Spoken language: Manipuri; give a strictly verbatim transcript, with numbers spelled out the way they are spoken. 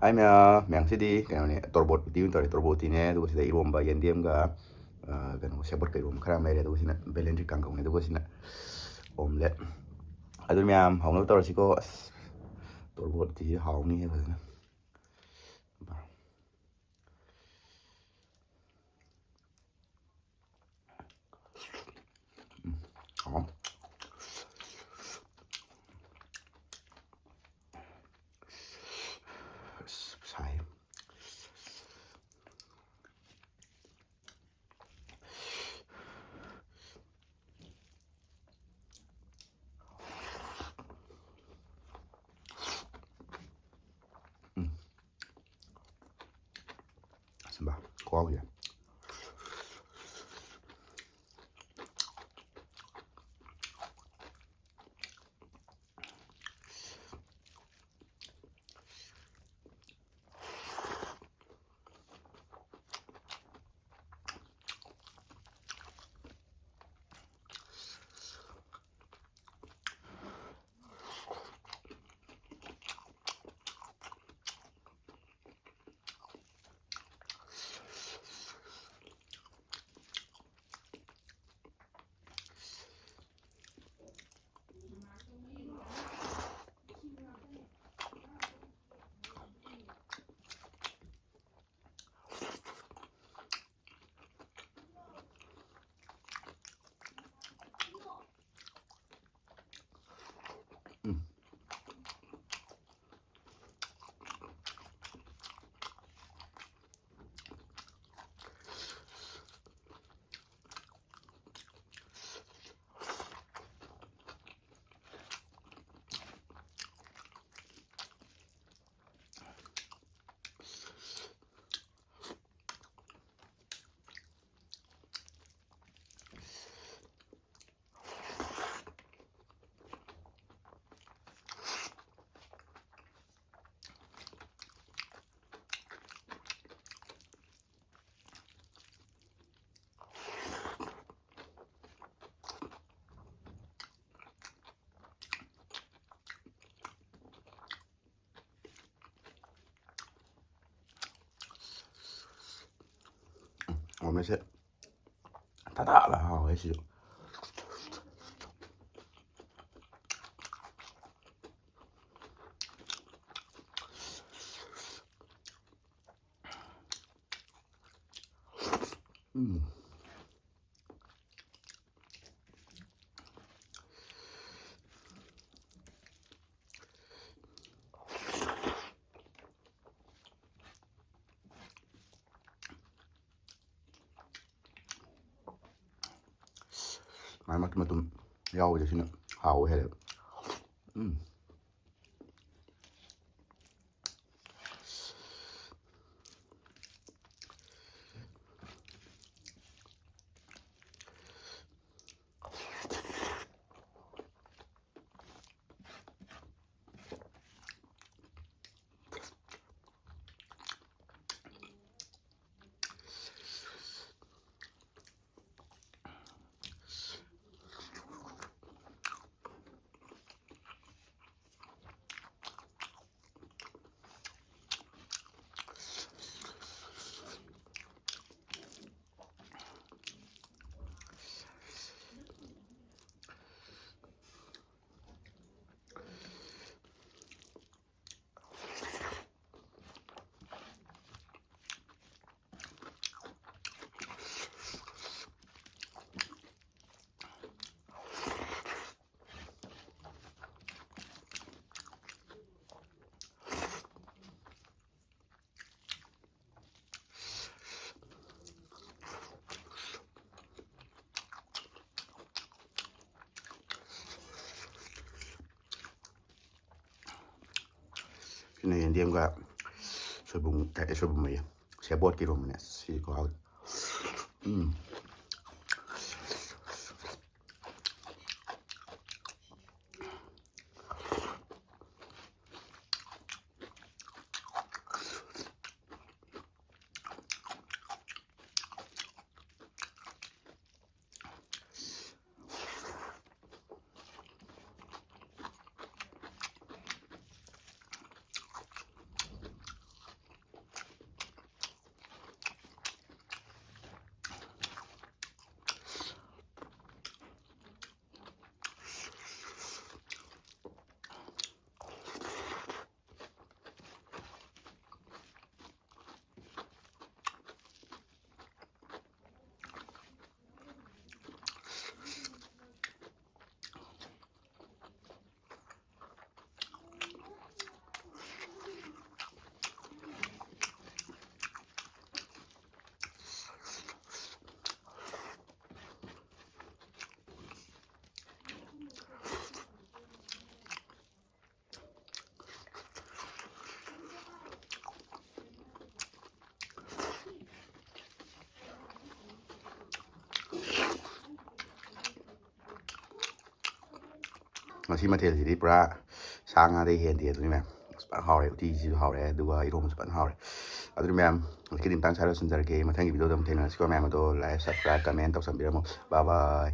ꯍꯥꯏ ꯃꯌꯥꯝ, ꯃꯌꯥꯝꯁꯤꯗꯤ ꯀꯩꯅꯣꯅꯦ, ꯇꯣꯔꯕꯣꯠ ꯎꯇꯤ ꯑꯣꯏꯅ ꯇꯧꯔꯦ꯫ ꯇꯣꯔꯕꯣꯠ ꯎꯇꯤꯅꯦ, ꯑꯗꯨꯒ ꯁꯤꯗ ꯏꯔꯣꯝꯕ, ꯌꯦꯟꯗꯦꯝꯒ, ꯑ, ꯀꯩꯅꯣ, ꯁꯦꯕꯣꯠꯀ ꯏꯔꯣꯝꯕ ꯈꯔ ꯑꯃ ꯂꯩꯔꯦ, ꯑꯗꯨꯒ ꯁꯤꯅ ꯕꯦꯂꯦꯟꯗ꯭ꯔꯤ ꯀꯥꯡꯒꯧꯅꯦ, ꯑꯗꯨꯒ ꯁꯤꯅ omelette꯫ ꯑꯗꯨ ꯃꯌꯥꯝ ꯍꯥꯎꯅꯕ ꯇꯧꯔꯁꯤꯀꯣ꯫ ꯑꯁ, ꯇꯣꯔꯕꯣꯠ ꯎꯇꯤꯁꯤ ꯍꯥꯎꯅꯤꯍꯦ ꯐꯖꯅ꯫ ꯎꯝ, ꯍꯥꯎ꯫ ꯑꯁ, ꯁꯥꯏ꯫ ꯎꯝ꯫ ꯑꯁ ꯕꯥ, ꯈꯨꯍꯥꯎꯁꯦ꯫ ꯑꯣꯃꯦꯠꯁꯦ ꯊꯥ ꯊꯥ ꯂꯥꯎ ꯍꯥꯎꯋꯦ ꯁꯤꯁꯨ꯫ ꯎꯝ꯫ ꯃꯥꯏ ꯃꯇꯨꯝ ꯃꯇꯨꯝ ꯌꯥꯎꯕꯁꯦ ꯁꯤꯅ ꯍꯥꯎꯕ ꯍꯦꯜꯂꯦꯕ꯫ ꯎꯝ꯫ ꯁꯤꯅ ꯌꯦꯟꯗꯦꯝꯒ ꯁꯣꯏꯕꯨꯝ, ꯑꯦ, ꯁꯣꯏꯕꯨꯝ ꯑꯌꯦ, ꯁꯦꯕꯣꯠꯀ ꯏꯔꯣꯝꯕꯅꯦ꯫ ꯑꯁ, ꯁꯤꯗꯤ ꯈꯨꯍꯥꯎꯗꯤ꯫ ꯎꯝ꯫ ꯉꯁꯤ ꯃꯊꯦꯜꯁꯤꯗꯤ ꯄꯨꯔꯥ ꯁꯥ ꯉꯥꯗꯩ ꯍꯦꯟꯗꯦ ꯑꯗꯨꯅꯤ ꯃꯌꯥꯝ꯫ ꯑꯁ, ꯐꯖꯅ ꯍꯥꯎꯔꯦ, ꯎꯇꯤꯁꯤꯁꯨ ꯍꯥꯎꯔꯦ, ꯑꯗꯨꯒ ꯏꯔꯣꯝꯕꯁꯨ ꯐꯖꯅ ꯍꯥꯎꯔꯦ꯫ ꯑꯗꯨꯅꯤ ꯃꯌꯥꯝ, ꯉꯁꯤꯒꯤꯗꯤ ꯃꯇꯥꯡ ꯁ꯭ꯋꯥꯏꯗ ꯂꯣꯏꯁꯤꯟꯖꯔꯒꯦ꯫ ꯃꯊꯪꯒꯤ ꯚꯤꯗꯤꯑꯣꯗ ꯑꯃꯨꯛ ꯊꯦꯡꯅꯔꯁꯤꯀꯣ ꯃꯌꯥꯝ꯫ ꯑꯗꯣ like, subscribe, comment ꯇꯧꯁꯟꯕꯤꯔꯝꯃꯣ꯫ Bye bye꯫